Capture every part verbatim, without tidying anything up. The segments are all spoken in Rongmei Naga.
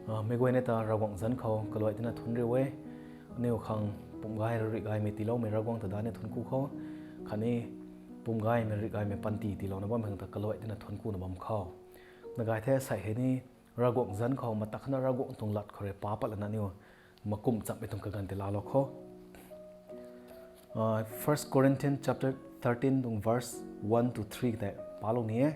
Meic guayna ta Ravguangc zanc khou kaluai tina thunc riu e. Aniu khang pumgay rui rih gaymei tiiloumei Ravguangc ta daihna thunc ku khou, khatni pumgaymei rih gaymei panty tiilouna bammei khang ta kaluai tina thunc kuna bam khou, na gay the. Sei hei ni Ravguangc zanc khou matak khana Ravguangc tuang lat khou rui pa pat lana aniu makum chammei tuang kaganv tei laalou khou, First Corinthians chapter thirteen tuang verse one to three tei palou ni e.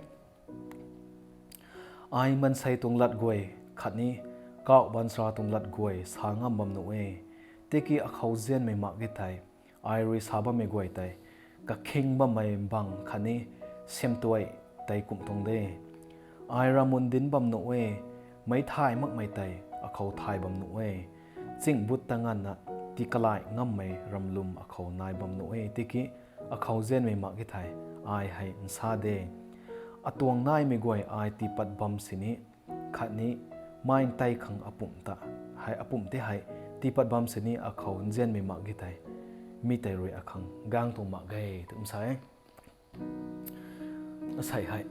Ai maansei tuang lat guay khatni kauh baanchara tuang lat guay sa ngam bam nuh e. Tiki akhou nzianmei mak ge thei, ai rui sa bammei guay tei kakhing bammei bang khatni siamtuai tei kumh tuang de. Ai ravmun dinc bam nuh e, meic thay makmei tei akhou thay bam nuh e. Ching but ta nganvna tii kalai ngammei ramlum akhou nai bam nuh e. Tiki akhou nzianmei mak ge thei, ai hei nsa de. Atuang naimei guay ai tiipat bam sini khatni mai tei khang apumh ta, hei apumh tei hei tiipat bam sini akhou nzianmei mak ge thei, mi tei rui akhang gang tuang mak ge twna sa e. Asei hei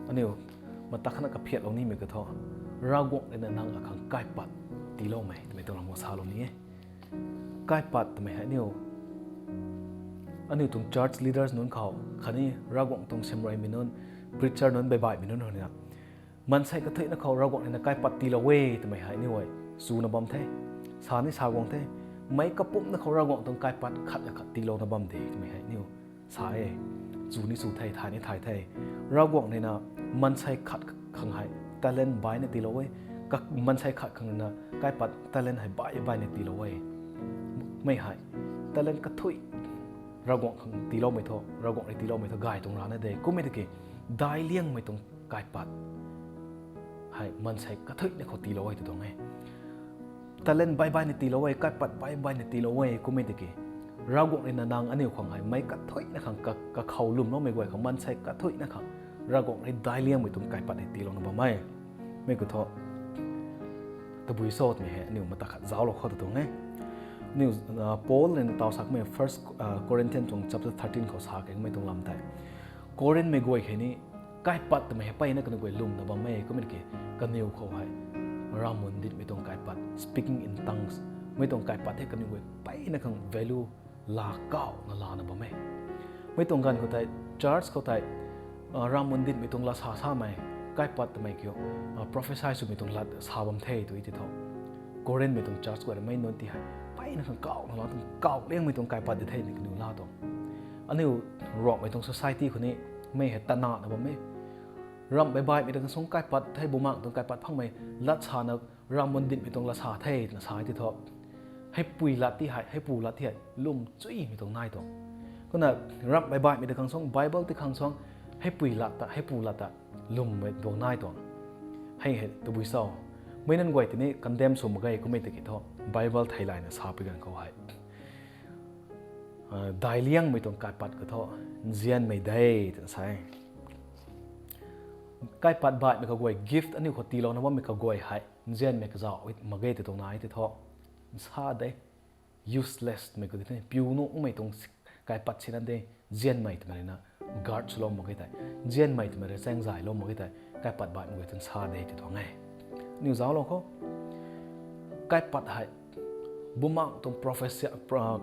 aniu matak khana kaphiatlou nimei kathu, Ravguangc rui na nang akhang kaipat tiiloumei twmei tuang lam khou salou ni e. Kaipat twmei hei aniu, aniu tuang church leaders nunc khou khatni Ravguangc tuang siamruaimei nunc, preacher nunc, baibaihmei nunc ruina maansei kathuicna khou Ravguangc rui na kaipat tiilou e twmei hei aniu e chuna bam the. Sa ni sa guang the. Meic kapumcna khou Ravguangc tuang kaipat khat na khat tiilouna bam de twmei hei aniu sa e. Chu ni chu the, thay ni thay the. Ravguangc rui na maansei khat khang hei talent baihna tiilou e. Maansei khat khang rui na kaipat talent hei baih baihna tiilou e. Mei hei talent kathuic Ravguangc khang tiiloumei thu, Ravguangc rui tiiloumei thu gay tuang rana de. Kummei tiki daic liangmei tuang kaipat hei maansei kathuicna khou tiilou e tw tuang e. Talent baih baihna tiilou e, kaipat baih baihna tiilou e. Kummei tiki Ravguangc rui na nang aniu khang hei meic kathuicna khang, kakhou lwmloumei guay khang, maansei kathuicna khang Ravguangc rui daic liangmei tuang kaipat hei tiilouna bam e. Mei kathu tabui cho twmei hei aniu matak khat zauclou khou tw tuang e. Aniu Paul rui na taw sakmei First Corinthians tuang chapter thirteen khou sa kangmei tuang lam tei, Corinthmei guay khei ni kaipat twmei hei mpeyna kaniw guay lwmna bam e. Kummei tiki kaniw khou hei ravmun dinhmei tuang kaipat, speaking in tongues, mei tuang kaipat hei kaniw guay mpeyna khang value laa kauhna lana bam e. Mei tuang ganv khou tei, church khou tei ravmun dinhmei tuang lat sa samei, kaipat twmei kiu, prophecy swmei tuang lat sa bam the tw ti thu, Corinthmei tuang church guay rui mei nunc ti hei mpeyna khang kauhna lana tuang, kauh liangmei tuang kaipat di the ni kaniw la tuang. Aniu Ruangmei tuang society khou ni mei hei tanana bam e. Ramh baibaihmei ta khang suang kaipat the, bumaengc tuang kaipat phangmei, lat sana ravmun dinhmei tuang lat sa the twna sa ti thu, heipui lat ti hei, heipu lat ti hei lwm chuimei tuang nai tuang. Kumna ramh baibaihmei ta khang suang, Bible ti khang suang, heipui lat ta, heipu lat ta lwmmei tuang nai tuang. Hei hei tabui cho, mei nunc guay ti ni condemn sw mak ge. Kummei tiki thu Bible theilayna sa pui ganv khou hei daic liangmei tuang kaipat kathu nzianmei de twna sa e. Kaipat baihmei kaguay, gift aniu khou tiilouna bammei kaguay hei nzianmei kazauh mak ge tw tuang nai ti thu, nsa de. Useless twmei khou ti the, piu nuhmei tuang kaipat sina de. Nzianmei twmei rui na guard swlou mak ge tei, nzianmei twmei rui chaengzaylou mak ge tei kaipat baihmei guay tw nsa de ti tuang e. Aniu zauclou khou, kaipat hei bumaengc tuang prophecy,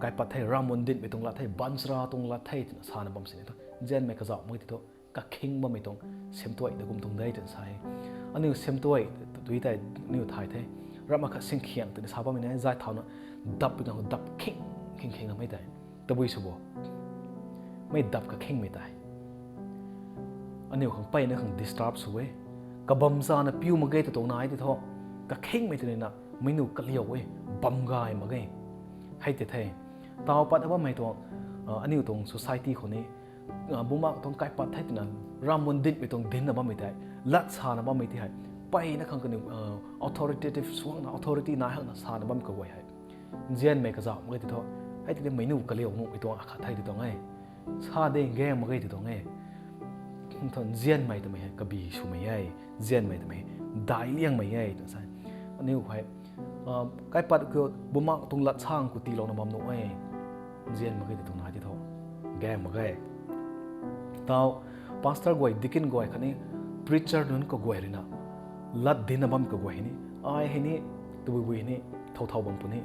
kaipat hei ravmun dinhmei tuang lat the, baanchara tuang lat the twna sana bam sini thu, nzianmei kazauh mak ge ti thu, kakhing bammei tuang, siamtuai ta kum tuang de twna sa e. Aniu siamtuai tui tei aniu thay the. Ramh akhat singkhiang twna sa bammei na zay thauna dap pui ganv khou dap khing khing khing amei tei, tabui sw bo, mei dap kakhingmei tei aniu khang mpeyna khang disturb sw e. Kabamzana piu mak ge tw tuang nai ti thu, kakhingmei tei na meic nuh kaliu e, bam gay mak ge. Hei ti the, taw pat bammei tuang, aniu tuang society khou ni bumaengc tuang kaipat the twna ravmun dinhmei tuang dincna bammei tei, lat sana bammei ti hei mpeyna khang kaniw authoritative suangna, authority nai hakna sana bam kaguay hei nzianmei kazauh mak ge ti thu, hei ti ni meic nuh kaliu nuhmei tuang akhat the ti tuang e. Sa de, gaeng mak ge ti tuang e. Thu nzianmei twmei hei kabi swmei e, nzianmei twmei hei daic liangmei e twna sa e. Aniu hei kaipat khou bumaengc tuang lat sang khou tiilouna bam nuh e. Nzian mak ge ti tuang nai ti thu, gaeng mak ge. Taw pastor guay, deacon guay khatni preacher nunc kaguay rui na lat dincna bam kaguay hei ni Ai hei ni, tabui bui hei ni, thau thau bam puni.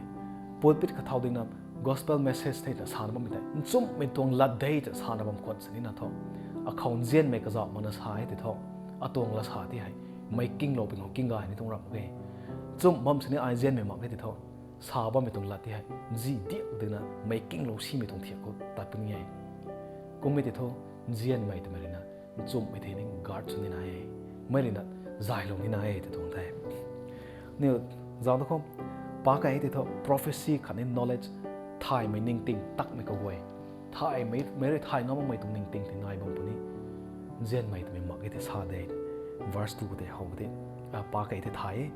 Pulpit kha thau ding na, gospel message thei ta sana bammei tei, nchumhmei tuang lat de ta sana bam khwan sini na tho. Akhou nzianmei kazauh mana sa e ti tho. Atuang la sa ti hei, meic kinglou ping hou king gay ni tuang ram ge. Nchumh bam sini ai nzianmei mak e ti tho. Sa bammei tuang lat ti hei, nzi diak ding na, meic kinglou simei tuang thiak khou tat puni e. Kummei ti tho, nzianmei twmei rui na, nchumhmei thei ni guard sw ni na e. Mei rui na, zaylou ni na e, ti tuang the. Niu, zauc tu khou, pa kei ti tho, prophecy khatni knowledge, thaymei ningting takmei kaguay. Thaymei, mei rui thay ngam makmei tuang ningting ti nai bam puni. Nzianmei twmei mak e ti sa de. Verse two khou tei how ti, a, pa kei ti thay e.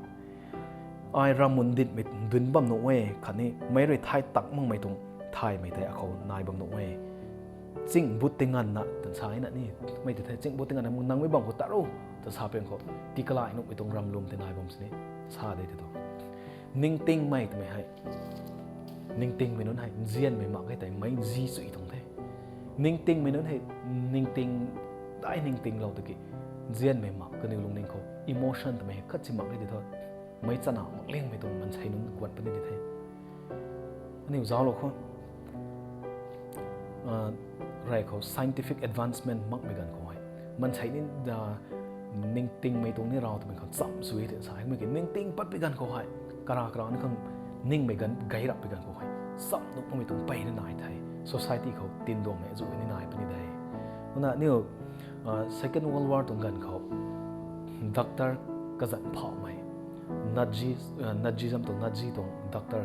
Ai ram mun dinmei dun bam nuh e, khatni meic rui thay tak makmei tuang thaymei tei akhou nai bam nuh e. Ching but ti nganvna, twna sa na ni, mei ti the, ching but ti nganvna, nangmei bam khou tat ro, twna sa peng khou, ti kalai nuhmei tuang ram lwm ti nai bam sini, sa de ti tho. Ningtingmei twmei hei, ningtingmei nunc hei, nzianmei mak e tei, meic nzi chui tuang the. Ningtingmei nunc hei, ningting, dai ningtinglou tiki, nzianmei mak, kaniw lungning khou, emotion twmei hei, khat si mak e ti tho. Meic chana mak liangmei tuang mansei nunc guat puni ti the. Aniu zauclou khou, a, rey khou scientific advancement makmei ganv khou hei, mansei ni, a, ningtingmei tuang ni raw twmei khou cham sw e ti sa e. Mei ki ningting patpui ganv khou hei, kara kara ni khang ningmei ganv gay rapui ganv khou hei, cham nuh makmei tuang peyna nai the. Society khou tinduangmei azuh ni nai puni de. Kumna aniu, a, Second World War tuang ganv khou, doctor kazanc phauhmei, Nazi, a, Nazism tuang, Nazi tuang doctor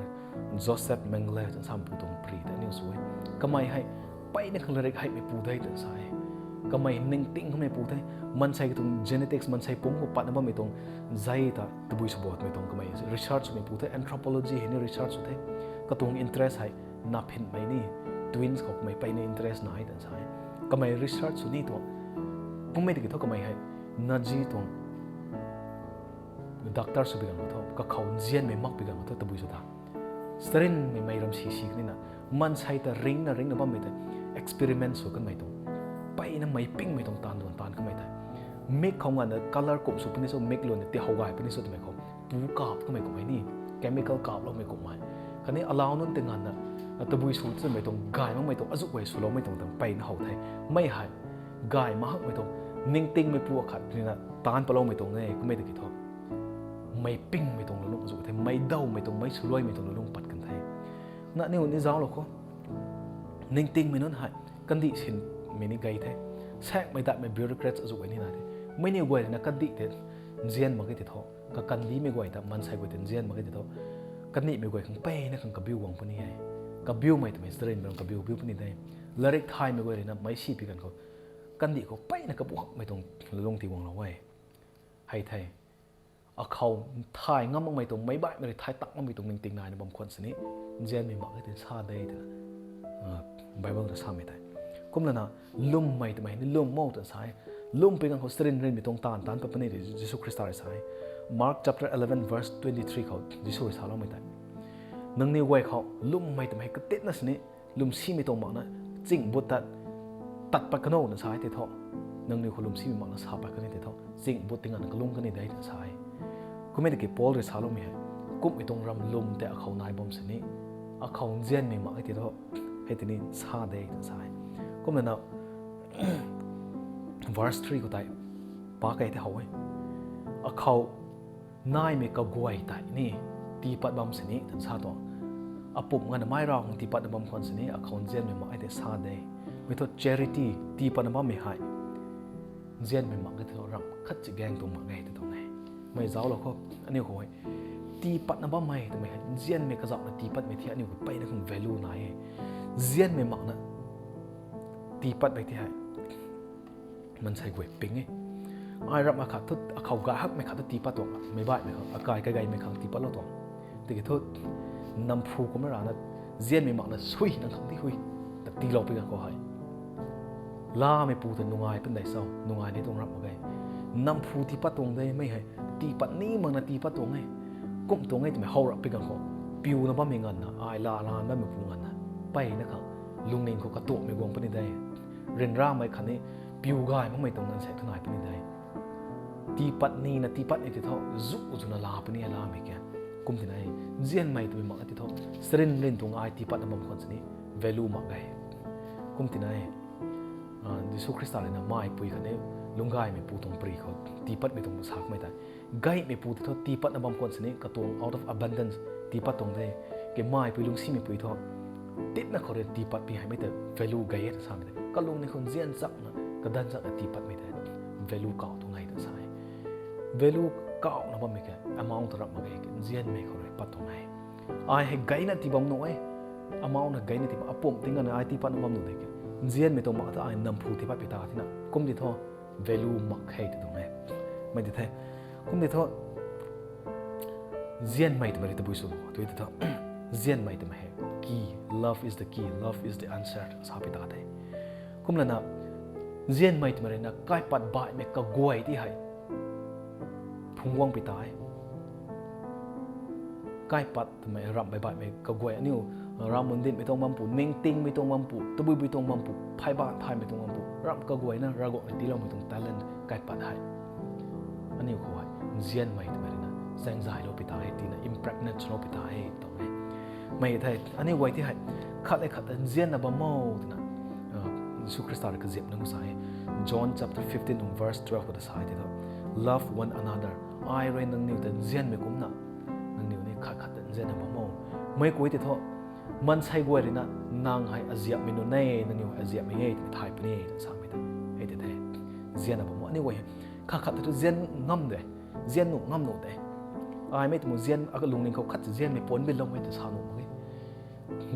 Joseph Mengele twna samei pu tuang pri ta aniu sw e. Kamei hei, peyna khang latrik heimei pu de twna sa e. Kamei ningting kamei pu the, mansei tuang genetics, mansei pumc khou patna bammei tuang, zay ta tabui sw bamei tuang kamei research swmei pu the, anthropology hei ni research sw the. Katuang interest hei, naphinmei ni, twins khou kamei peyna interest nai twna sa e. Kamei research sw ni tuang. Kummei tiki thu kamei hei, Nazi tuang doctor sw pi ganv khou thu, kakhou nzianmei mak pi ganv khou thu tabui sw ta. Sarinmei mei ram si si kanina, mansei ta ringna ringna bammei tei, experiment sw kanmei tuang, peyna meic pingmei tuang taanv duan taanv kanmei tei. Mik khou nganvna color kum sw puni sw, mik luanna ti how gay puni sw twmei khou, pu kap kamei kummei ni, chemical kaploumei kummei. Khatni alau nunc ti nganvna, tabui sw twmei tuang gay makmei tuang, azuh guay swloumei tuang ta peyna how the. Mei hei, gay mak hakmei tuang, ningtingmei pu akhat rina taanc patloumei tuang e, kummei tiki thu. Meic pingmei tuang lulung azuh the, meic dawmei tuang, meic swluaimei tuang lulung pat kan the. Na aniu ni zauclou khou, ningtingmei nunc hei, kandih sinmei ni gay the. Saekmei datmei bureaucrats azuh guay ni nai the. Mei niw guay rina kandih tei, nzian mak e ti tho. Kakandihmei guay ta, mansei guay tei nzian mak e ti tho. Kandihmei guay khang peyna khang kabiu guang puni e. Kabiumei twmei sarinmei ram kabiu biu puni de. Latrik thaymei guay rina meic si pi ganv khou, kandih khou peyna kabu hakmei tuang lulung ti guanglou e. Hei the. Akhou thay ngam makmei tuang, meic baihmei rui thay tak makmei tuang ningting naina bam khwan sini, nzianmei mak e ti sa de twna, a, Bible ta samei tei. Kumlana, lwmmei twmei ni lwm mo twna sa e. Lwm pi ganv khou sarin rinmei tuang taanv taanc pat puni ti Jisu Khrista rui sa e. Mark chapter eleven verse twenty-three khou Jisu rui saloumei tei, nangniw guay khou lwmmei twmei katitna sini, lwmsimei tuang makna, ching but tat, tat pat kanow na sa e ti tho. Nangniw khou lwmsimei makna sa pat kani ti tho. Ching but ti nganvna kalum kani de twna sa e. Kummei tiki Paul rui saloumei hei, kumhmei tuang ram lwm tei akhou nai bam sini, akhou nzianmei mak e ti tho. Hei tini sa de twna sa e. Kumlana, verse three khou tei, pa kei tei how e. Akhou naimei kaguay tei ni, tii pat bam sini twna sa tuang. Apumh nganvna mei rav khang tii patna bam khwan sini, akhou nzianmei mak e tei sa de. Mei thu charity, tii patna bammei hei, nzianmei mak e ti tho, ram khat chi gaeng tuang mak e ti tuang e. Mei zauclou khou, aniu khou hei, tii patna bammei twmei hei, nzianmei kazauhna tii patmei thei aniu khou peyna khang value nai e. Nzianmei makna tii patmei thei hei, mansei guay ping e. Ai ram akhat thu, akhou gay hakmei khat thu tii pat tuang, meic baihmei khang, akai kaigeimei khang tii patlou tuang. Tiki thu, namphu kumna rana, nzianmei makna sui nang khang ti hui, ta tiilou pi ganv khou hei, lameipu ta nungai pun dei cho, nungai ni tuang ram mak ge. Namphu tii pat tuang de, mei hei, tii pat ni makna tii pat tuang e. Kum tuang e twmei how rap pi ganv khou, piuna bammei nganvna, ai la la bammeipu nganvna, peyna khang, lungning khou katuakmei guang puni de. Ryanramei khatni, piu gay makmei tuang nganvsaekc thu nai puni de. tiipat nina tiipat ni ti thu, zu zuna la puni e lamei ke. Kum tina e, nzianmei twmei mak ti thu, sarin rin tuang ai tiipatna bam khwan sini, value mak ge. Kum tina e, ah, Jisu Khrista rui na maipui khatni lungcgaymei pu tuang pri khou tiipatmei tuang sa kamei tei. Gaymei pu ti thu tiipatna bam khwan sini, katuang out of abundance tiipat tuang de. Ke maipui lungcsimei pui thu, titna khou rui tiipatmei hei mei tei value gay e ta samei tei. Kalung ni khou nzian chakna, kadan chakna tiipatmei tei value kau tuang e ta sa e. Value kauna bammei ke, amount ta rap mak ge, nzianmei khou rui pat tuang e. Ai hei gayna tii bam nuh e, amount na gayna tii bam, apumh tingana ai tiipatna bam nuh de ke. Nzianmei tuang mak ta ai namphu tiipatpui ta tina. Kum ti thu, value mak khe ti tuang e. Mei ti the. Kum ti thu, nzianmei twmei rui tabui sw tui ti thu, nzianmei twmei hei key, love is the key, love is the answer sapui ta the. Kumlana, nzianmei twmei rui na kaipat baihmei kaguay ti hei phungc guangpui ta e. Kaipat twmei ramhmei baihmei kaguay aniu, ram mundinmei tuang bam pu, ningtingmei tuang bam pu, tabuibui tuang bam pu, phayban thaymei tuang bam pu, ramh kaguayna Ravguangc rui tiiloumei tuang talent kaipat hei aniu khou hei nzianmei twmei rui na chaengzaylou pui ta e, tina impregnate swlou pui ta e tuang e. Mei the, aniu guay ti hei khat le khat ta nzianna bam o twna, ah, Jisu Khrista rui kaziap nunc sa e. John chapter fifteen tuang verse twelve khou ta sa e ti thu, love one another. Ai rui nangniw ta nzianmei kumna, nangniw ni khat khat ta nzianna bam o. Mei kui ti thu, maansei guay rui na, nang hei aziapmei nunc e, nangniw hei aziapmei e twmei thay puni e twna samei tei. Hei ti the, nzianna bam o. Aniu guay hei khat khat ta thu nzian ngam de, nzian nuh ngam nuh de. Aimei twmei nzian, alungning khou khat nzianmei puanc binloumei ta sa nuh mak e.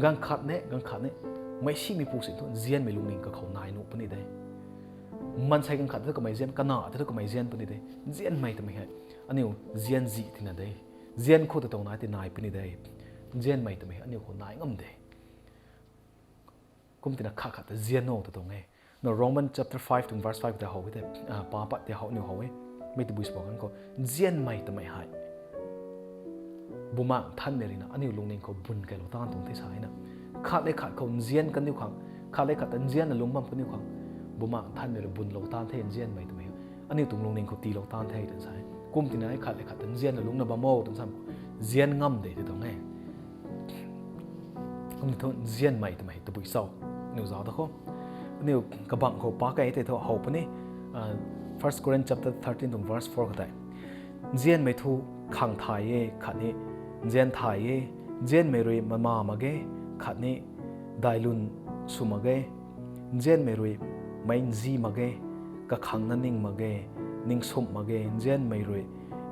Ganv khat ne, ganv khat ne, meic simei pu si thu nzianmei lungning kakhou nai nuh puni de. Maansei ganv khat thu kamei nzian, kana thu kamei nzian puni de. Nzianmei twmei hei aniu nzian zi tina de. Nzian khou ta tuang nai ti nai puni de. Nzianmei twmei hei aniu khou nai ngam de. Kum tina khat khat ta nzian o ta tuang e. Na Roman chapter five tuang verse five tei how e tei, ah, pa pat tei how aniu how e. Mei tabui sw bam ganv khou, nzianmei twmei hei Bumaengh Nthanmei rui na aniu lungning khou bun kailou taanv tuang the sa e na. Khat le khat khou nzian kaniw khang, khat le khat ta nzianna lungc bam kaniw khang, Bumaengh Nthanmei rui bunlou taanv the nzianmei twmei. Aniu tuang lungning khou tiilou taanv the twna sa e. Kum tina e khat le khat ta nzianna lungcna bam o twna sam, nzian ngam de ti tuang e. Kum ti thu nzianmei twmei tabui cho, aniu zauc ta khou, aniu kabangc khou pa kei tei thu how puni, ah, First Corinthians chapter thirteen tuang verse four khou tei, nzianmei thu khang thay e khatni nzian thay e. Nzianmei rui mama mak ge khatni dailun sw mak ge. Nzianmei rui meic nzi mak ge, kakhangna ning mak ge, ningsumh mak ge. Nzianmei rui,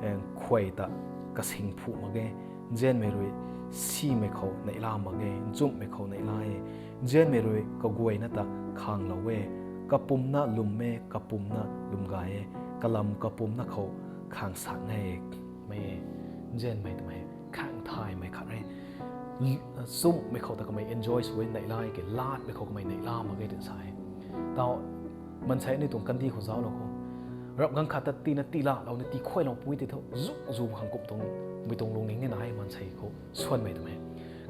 eh, khuay ta kasing phuh mak ge. Nzianmei rui simei khou neihla mak ge, nchumhmei khou neihla e. Nzianmei rui kaguayna ta khanglou e. Kapumna lwm e, kapumna lwm gay e. Kalam kapumna khou khang sang e. Mei e, nzianmei twmei khang thaymei khat e. L-, nchumhmei khou ta kamei enjoy sw e, neihla e, ke latmei khou kamei neihla mak ge twna sa e. Tau, maansei aniu tuang kandih khou zauclou khou, rap ganv khat ta tina tiilalou ni, tii khuaylou pui ti thu, zu zu khang kum tuang, mei tuang lungning ni nai maansei khou suanmei twmei.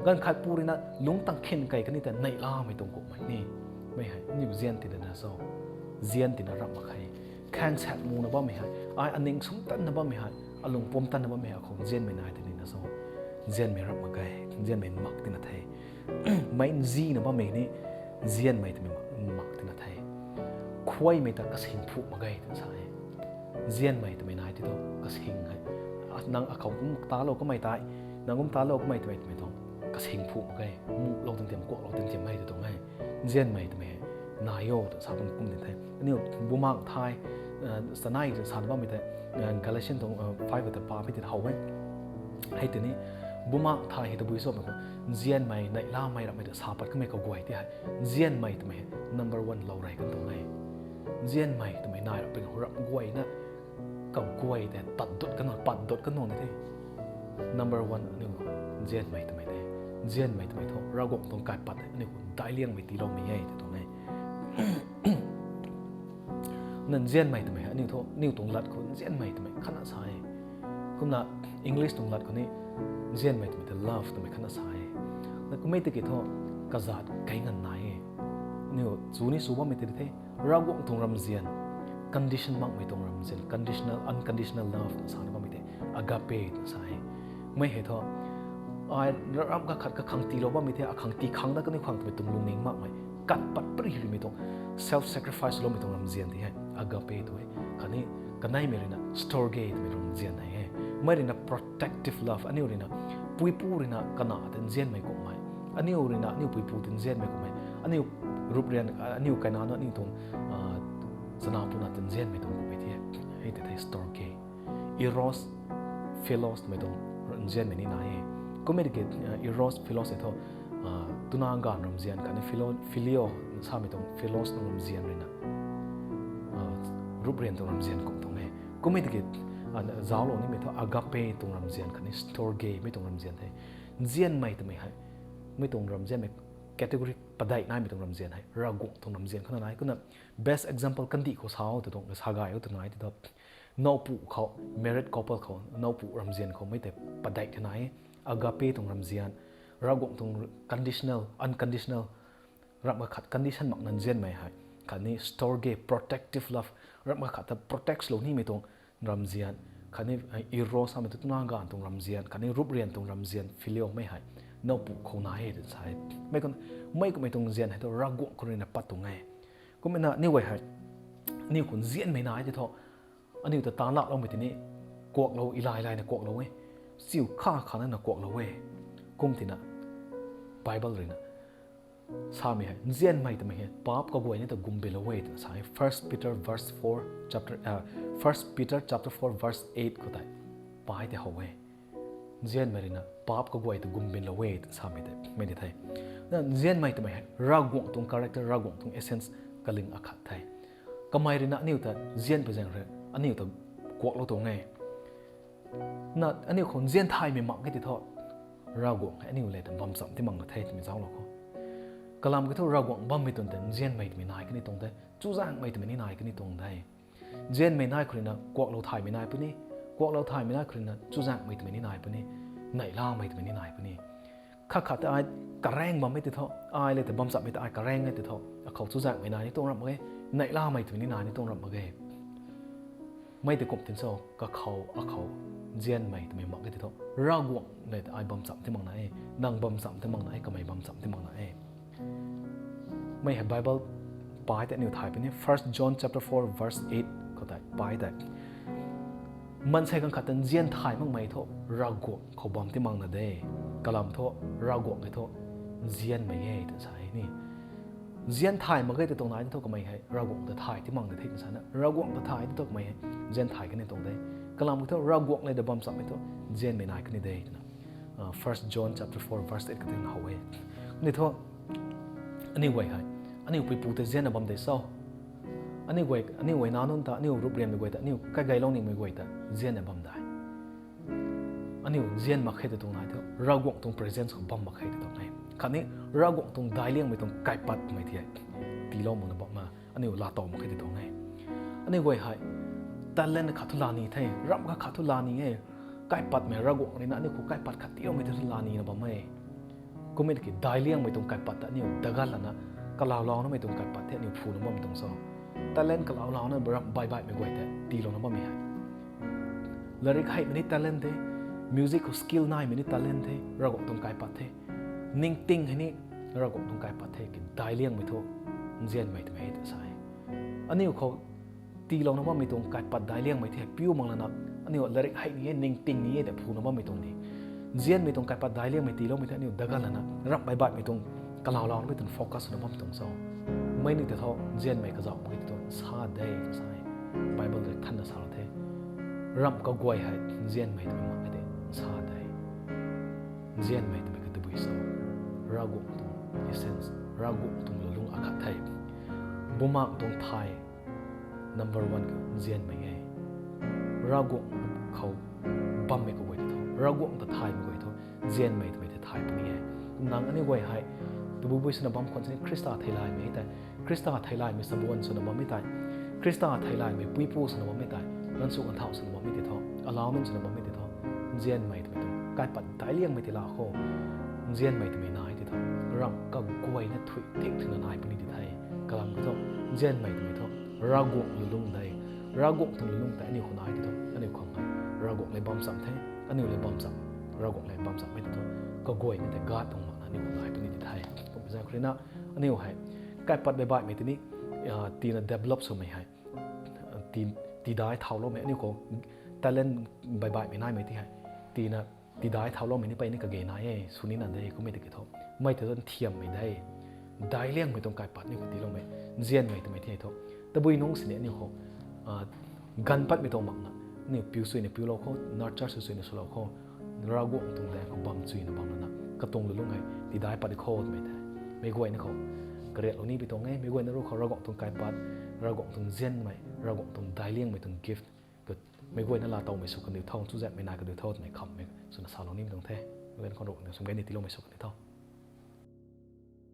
Ganv khat pu rui na lungc tang khin kei kani ta neihlamei tuang kummei ni. Mei hei aniu nzian tina na cho, nzian tina rap mak khe. Khang sak muna bammei hei, ai aning sumtanna bammei hei, alung pumtanna bammei hei akhou nzianmei nai tini na cho, nzianmei rap mak ge, nzianmei mak tina the. Meic nzina bammei ni nzianmei twmei mak, mak tina the. Khuaymei ta kasing phuh mak ge twna sa e. Nzianmei twmei nai ti thu kasing hei, nang akhou kum talou kamei tei, nang kum talou kamei twmei twmei tuang kasing phuh mak ge, muhlou tintiam, kuaklou tintiam hei ti tuang e. Nzianmei twmei hei nai o twna sa bam kum tin the. Aniu Bumaengh Nthanmei, eh, sanai twna sa bammei tei, eh, Galatian tuang, eh, five ta pa pi ti how e. Hei tini, Bumaengh Nthanmei hei tabui cho mei khou, nzianmei, neihlamei, rapmei ta sa pat kamei kaguay ti hei, nzianmei twmei hei number one lou rey kan tuang e. Nzianmei twmei nai rap pin khou rap guayna, kaguay tei tat dut kan, pat dut kan tuang ni the. Number one aniu nzianmei twmei the. Nzianmei twmei thu Ravguangc tuang kaipat aniu khou daic liangmei tiiloumei e ti tuang e. Na nzianmei twmei aniu thu, aniu tuang lat khou nzianmei twmei khatna sa e. Kumna English tuang lat khou ni nzianmei twmei ta love twmei khatna sa e. Na kummei tiki thu kazat kei nganv nai e. Aniu chu ni sw bammei ti the, Ravguangc tuang ramzian, condition makmei tuang ramzian, conditional, unconditional love sa ni bammei tei agape sa e. Mei hei thu, ai ram kakhat kakhang tiilou bammei tei, akhang tii khang da kaniw khang twmei tuang lungning makmei, kat pat pari rimei tuang, self sacrifice loumei tuang ramzian tei hei agape tu e. Khatni kaneimei ruina storge twmei ramzian hei e. Mei ruina protective love, aniu ruina, puipu ruina kana ta nzianmei kummei, aniu ruina aniu puipu ta nzianmei kummei, aniu rup rian, aniu kaina na aniu tuang chana puna ta nzianmei tuang kummei tei hei tei thei storge. Eros, philos twmei tuang nzianmei ni nai e. Kummei tiki eros, philos e thu, tuna ganv ramzian khatni phileo samei tuang philos tuang ramzian ruina rup rian tuang ramzian kum tuang e. Kummei tiki zauclou nimei thu agape tuang ramzian khatni storge mei tuang ramzian the. Nzianmei twmei hei, mei tuang ramzianmei category padeih naimei tuang ramzian hei Ravguangc tuang ramzian khou na nai. Kumna best example kandih khou sa o tw tuang sa gay o tw nai tei thu, nowpu khou, married couple khou nowpu ramzian khou mei tei padeih the nai. Agape tuang ramzian, Ravguangc tuang conditional, unconditional, ramh kakhat condition makna nzianmei hei, khatni storge, protective love, ramh kakhat ta protect lou nimei tuang ramzian, khatni eros samei tu tuna ganv tuang ramzian, khatni rup rian tuang ramzian, phileo mei hei nowpu khou nai e tw sa e. Mei kummei kummei tuang nzian hei thu Ravguangc khou ruina pat tuang e. Kummei na aniu guay hei, aniu khou nzianmei nai tei thu, aniu ta taanc lakloumei tei ni kuaklou, ilay layna kuaklou e, chiu kha kha nana kuaklou e. Kum tina Bible ruina samei hei nzianmei twmei hei paap kaguay ni ta gumbinlou e twna sa e. First Peter verse four chapter, First Peter chapter four verse eight khou tei pai tei how e. Nzianmei ruina paap kaguay ta gumbinlou e twna samei tei mei ni the. Na nzianmei twmei hei Ravguangc tuang character, Ravguangc tuang essence kaling akhat the. Kamei ruina aniu ta nzian pui zaeng rui aniu ta kuaklou tuang e. Na aniu khou nzian thaymei mak e tei thu, Ravguangc hei aniu le ta bamcham ti makna the twmei zauclou khou, kalam kiu thu Ravguangc bammei twn tei nzianmei twmei nai kani tuang de, chuzaenghmei twmei ni nai kani tuang de. Nzianmei nai khou ruina kuaklou thaymei nai puni, kuaklou thaymei nai khou ruina chuzaenghmei twmei ni nai puni, neihlamei twmei ni nai puni. Khat khat tei ai kareng bammei tei thu, ai le ta bamchammei ta ai kareng e tei thu, akhou chuzaenghmei nai ni tuang ramh mak ge, neihlamei twmei ni nai ni tuang ramh mak ge. Mei tei kum tin cho, kakhou akhou nzianmei twmei mak e tei thu, Ravguangc le ta ai bamcham ti makna e, nang bamcham ti makna e, kamei bamcham ti makna e. Mei hei Bible pai tei aniu thay puni, First John chapter four verse eight khou tei pai tei, maansei ganv khat ta nzian thay makmei thu Ravguangc khou bam ti makna de. Kalam thu Ravguangc hei thu nzianmei e twna sa e ni. Nzian thay mak ge tei tuang nai tei thu kamei hei Ravguangc ta thay ti makna the twna sa na, Ravguangc ta thay tei thu kamei hei nzian thay kani tuang de. Kalam kiu thu Ravguangc le ta bamchammei thu nzianmei nai kani de twna First John chapter four verse eight khou tei how e. Ni thu, aniu guay hei, aniu puipu ta nzianna bam de cho? Aniu guay, aniu guay nac nunc ta, aniu rup rianmei guay ta, aniu kageylou nimei guay ta nzianna bam de? Aniu nzian mak khe tei tuang nai thu, Ravguangc tuang presence khou bam mak khe tei tuang e. Khatni Ravguangc tuang daic liangmei tuang kaipatmei tei tiilou makna bam na aniu laatow mak khe tei tuang e. Aniu guay hei talent khat thu laa ni the, ramh kakhat thu laa ni e. Kaipatmei Ravguangc ruina aniu khou kaipat khat tiiloumei tei thu laa nina bam e. Kummei tiki daic liangmei tuang kaipat ta aniu daganv lana, kalaulounamei tuang kaipat tei aniu phuna bam tuang cho? Talent kalaulouna ramh baihbaihmei guay tei tiilouna bammei hei, latrik heimei ni talent the, music khou skill naimei ni talent the, Ravguangc tuang kaipat the. Ningting hei ni Ravguangc tuang kaipat the, ki daic liangmei thu nzianmei twmei e tw sa e. Aniu khou tiilouna bammei tuang kaipat daic liangmei tei piu mak lana, aniu latrik hei ni e, ningting ni e tei phuna bammei tuang ni, nzianmei tuang kaipat daic liangmei tiiloumei tei aniu daganv lana ramh baihbaihmei tuang kalaulounamei tuang focus swna bam tuang cho? Mei ni tei thu nzianmei kazauh mak ge tei tuang sa de tw sa e. Bible rui thanna salou the. Ramh kaguay hei nzianmei twmei mak ge tei sa de. Nzianmei twmei ka tabui cho? Ravguangc tuang essence, Ravguangc tuang lulung akhat the. Bumaengh tuang thay number one khou nzianmei e. Ravguangc khou bammei kaguay tei thu, Ravguangc ta thaymei guay thu nzianmei twmei tei thay puni e. Nang aniu guay hei tabui bui swna bam khwan sini Khrista theilaymei tei, Khrista theilaymei sabuan swna bammei tei, Khrista theilaymei puipu swna bammei tei, ganvsw ganvthau swna bammei tei thu, alauc nunc swna bammei tei thu, nzianmei twmei tuang kaipat daic liangmei tei laa khou, nzianmei twmei nai tei thu, ramh kaguayna thui thik thuna nai puni tei the. Kalam kiu thu, nzianmei twmei thu Ravguangc lulung de. Ravguangc tuang lulung tei aniu khou nai tei thu, aniu khang hei Ravguangc le bam cham the, aniu le bam cham, Ravguangc le bam cham e tei thu, kaguayna tei God tuang makna aniu khou nai puni di the. Kummei zaeng khou rui na, aniu hei kaipat baihmei tini, tina develop swmei hei, ti, tidai thauloumei, aniu khou talent baihmei naimei ti hei, tina tidai thauloumei ni peyna kage nai e, sw nina de, kummei tiki thu, mei tei thu nthiammei de, daic liangmei tuang kaipat aniu khou tiiloumei, nzianmei twmei the thu, tabui nungc sini aniu khou ganv patmei tuang makna, aniu piu chuyna piulou khou, nurture sw chuyna swlou khou, Ravguangc tuang daeng khou bam chuyna bam lana, katuang lulung hei tidai pat di khou twmei the. Meic guayna khou kariaklou ni pi tuang e, meic guayna ruc khou Ravguangc tuang kaipat, Ravguangc tuang nzianmei, Ravguangc tuang daic liangmei tuang gift meic guayna laatowmei sw kaniw tho, chuzaenghmei nai kaniw tho twmei khammei swna salou ni pi tuang the. Meic guayna khou Ravguangc tuang sumgay ni tiiloumei sw kaniw tho.